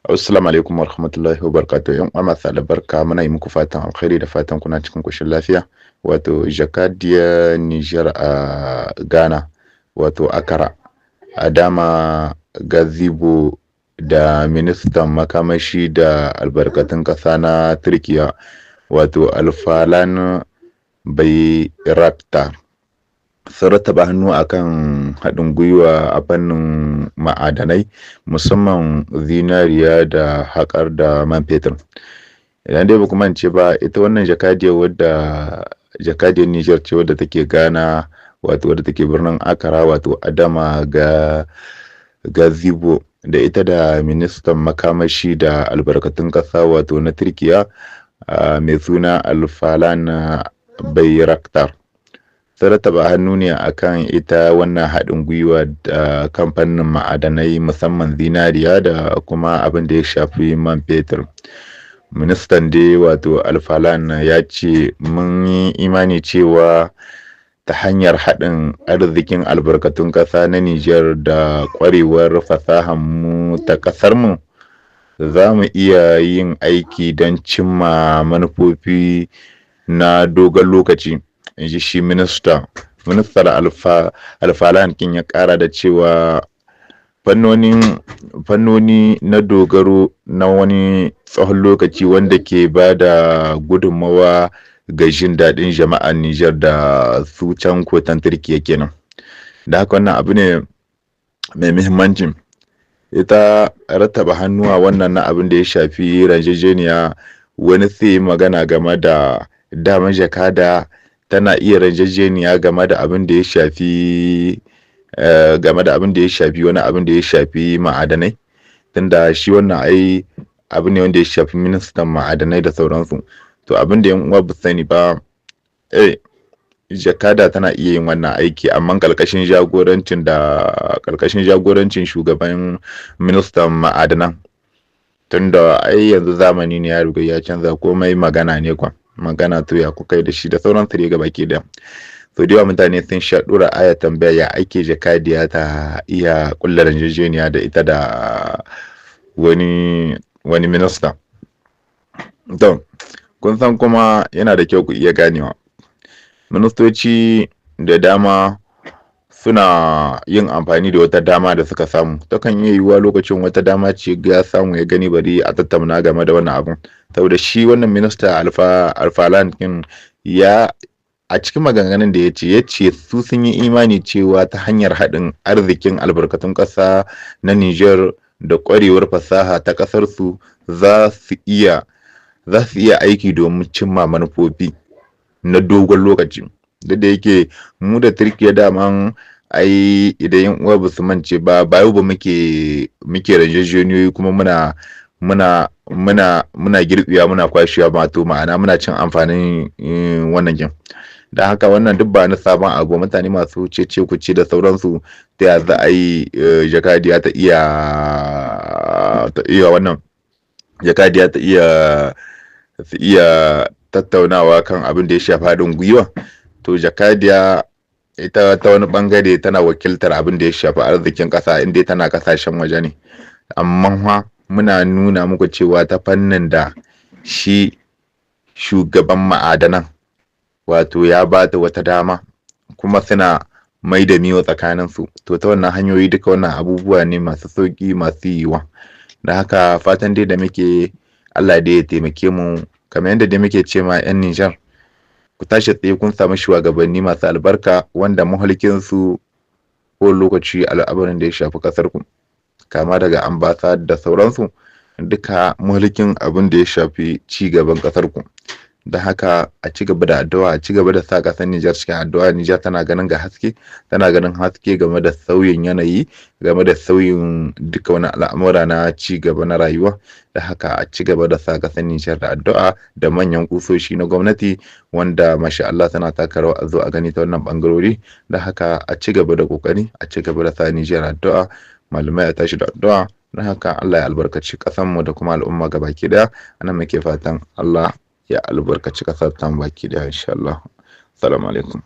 Assalamu alaikum warahmatullahi wabarakatuh. Yan uwa masu albarka, muna yi muku fatan alkhairi da fatan kuna cikin koshin lafiya. Wato jakadiyar Niger a Ghana, wato Accra, Adama Gazibo, da ministan makamashi da albarkatun ƙasa na Turkiya, wato Alfalan Bayraktar, sun rattaba hannu akan haɗin gwiwa a fannin ma'adanai, musamman zinariya da haƙar da man fetur. Idan dai baku mance ba, ita wannan jakadiyar, wadda jakadiyar Niger ce wadda take Ghana, wato wadda take birnin Accra, wato Adama ga Gazibo, da ita da ministan makamashi da albarkatun ƙasa, wato na Turkiya, mai suna Alfalan Bayraktar, sun rattaba hannu ne akan ita wannan haɗin gwiwa da kamfanin ma'adanai, musamman zinariya da kuma abin da ya shafi man fetur. Ministan dai, wato Alfalan, ya ce, "Mun yi imani cewa ta hanyar haɗin arzikin albarkatun ƙasa na Nijar da ƙwarewar fasahar mu ta ƙasar mu, za mu iya yin aiki don cimma manufofi na dogon lokaci," in ji shi minista. Ministar Alfalan kin ya ƙara da cewa fannoni na dogaro na wani tsawon lokaci wanda ke ba da gudunmawa ga jin daɗin jama'ar Nijar da su can kotan Turkiya kenan. Da haka wannan abu ne mai muhimmanci. Ita rattaba hannuwa wannan na abin da ya shafi yarjejeniya, wani sai magana game da daman jakada tana iya yarjejeniya game da abin da ya shafi game da abin da ya shafi wani abin da ya shafi ma'adanai, tunda shi wannan ai abu ne wanda ya shafi ministan ma'adanai da sauransu. To, abin da yan uwa ba sani ba, jakada tana iya yin wannan aiki, amma karkashin jagorancin shugaban ministan ma'adanan, tunda ai yanzu zamani ne ya riga ya canza, komai magana ne kwa magana. To, ya kuka yi da shi da sauran su ga baki daya? So da yawa mutane sun sha dora aya tambaya, ya ake jakadiya ta iya kulla yarjejeniya da ita da wani minista? To, kun san kuma yana da kyau ku iya ganewa, ministoci da dama suna yin amfani da wata dama da suka samu. Takan iya yiwuwa lokacin wata dama ce ya samu, ya gani bari a tattauna game da wannan abun. Saboda shi wannan minista Alfalan din ya a cikin maganganun da ya ce su sun yi imani cewa ta hanyar haɗin arzikin albarkatun ƙasa na Niger da ƙwarewar fasaha ta ƙasar su, za su iya aiki domin cimma manufofi na dogon lokaci. Duk da yake mu da Turkiya daman ai, idan yan uwa ba su mance ba, ba yau ba muke yarjejeniyoyi, kuma muna girbewa, muna kwashewa, wato ma'ana muna cin amfanin wannan gin. Don haka wannan duk ba na sabon abu. Mutane masu cece kuce da sauransu, ta ya za a yi jakadiya ta iya wannan, jakadiya ta iya su iya tattaunawa kan abin da ya shafi haɗin gwiwa? To, jakadiya ita ta wani bangare tana wakiltar abin da ya shafi arzikin ƙasa inda tana kasashen waje ne, amma fa muna nuna muku cewa ta fannin da shi shugaban ma'adanan, wato ya ba ta wata dama, kuma suna mai da miyo tsakaninsu. To, ta wannan hanyoyi duka wannan abubuwa ne masu sauƙi, masu yiwuwa. Da haka fatan dai da muke, Allah dai ya taimake mu. Kamar yadda dai muke ce ma 'yan Nijar, ku tashi tsaye, kun samu shugabanni masu albarka wanda mahalkinsu ko lokaci al'amarin da ya shafi ƙasar ku, kama daga ambasa da sauransu, duka mulkin abin da ya shafi ci gaban ƙasar ku. Da haka a ci gaba da addu'a, a ci gaba da sa ƙasar Nijar cikin addu'a. Nijar tana ganin ga haske, tana ganin haske game da sauyin yanayi, game da sauyin duka wani al'amura na ci gaba na rayuwa. Da haka a ci gaba da sa ƙasar Nijar da addu'a, da manyan kusoshi na gwamnati wanda masha Allah tana taka rawa a zo a gani ta wannan bangarori. Da haka a ci gaba da kokari, a ci gaba da sa Nijar addu'a, malamai a tashi da addu'a. Don haka Allah ya albarkaci ƙasarmu da kuma al'umma gabaki daya. Anan muke fatan Allah ya albarkaci ƙasar tamu baki daya, insha Allah. Assalamu alaikum.